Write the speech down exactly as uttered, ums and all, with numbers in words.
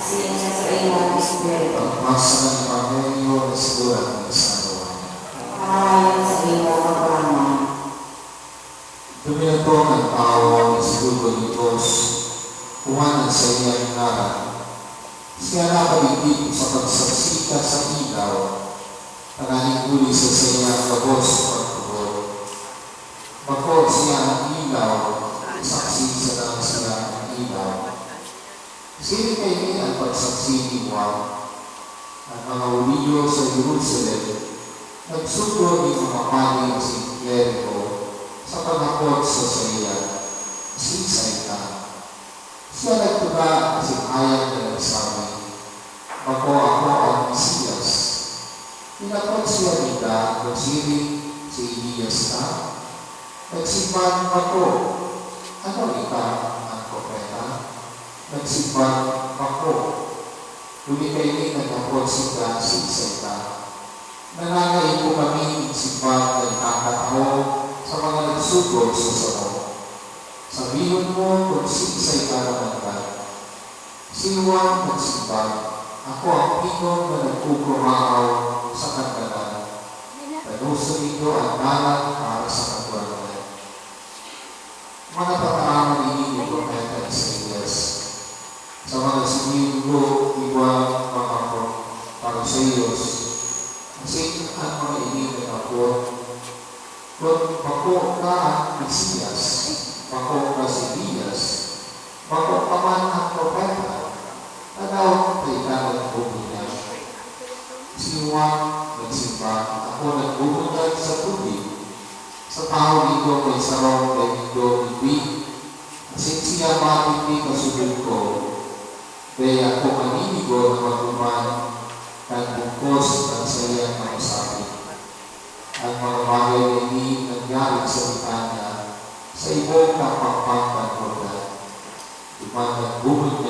Siya sa iyong espiritu. Pagbasa ng Ebanghelyo na sinulat ni San Juan. Ayon sa iyong pagkaman. Duminatong ang tawo na sinugo ni Diyos, kuwan ang saiyang ngaran. Siya napadigdi sa pagsaksika sa ilaw, tanganing huli sa saiyang gabos pagtubod. Bako siya ang ilaw, saksi sana siya ang ilaw. Siring kaini an pagsaksi ni Juan. An mga Judio sa Jerusalem nagsugo nin mga padi asin kleriko sa paghapot sa saiya, "Siisay ka?" Siya nagtubod asin hayag na nagsabi, "Bako ako an Mesias." Hinapot siya ninda kun siring, "Si Elias ka?" Nagsimbag, "Bako." "Ano ika, an propeta?" Nagsimbag, "Bako." Huli kaini naghapot sinda, "Siisay ka?" "Nangangaipo kami nin simbag na ikakatao sa mga nagsugo sa samo. Sabihon mo kun siisay ka naman ka." Si Juan nagsimbag, "Ako ang pinon na nagkukuraaw sa Kagurangnan. Danoson nindo an dalan para sa Kagurangnan." Mga tataramon ini ni Propeta Isaias. Sa mga sinigo, iba mga pro-, Fariseos, asin an mga ini naghapot, "Kun bako ka an Mesias, bako ka si Elias, bako ka man an propeta, tadaw ta ika nagbubunyag?" Si Juan nagsimbag, "Ako nagbubunyag sa tubig. Sa tahaw nindo may sarong dai nindo digdi, asin siya madigdi kasunod ko. Dai ako maninigo na mag-oman kan bugkos kan saiyang mga sapi." An mga bagay na ini nangyari sa Betania, sa ibong kan pangpang kan Jordan. Duman nagbubunyag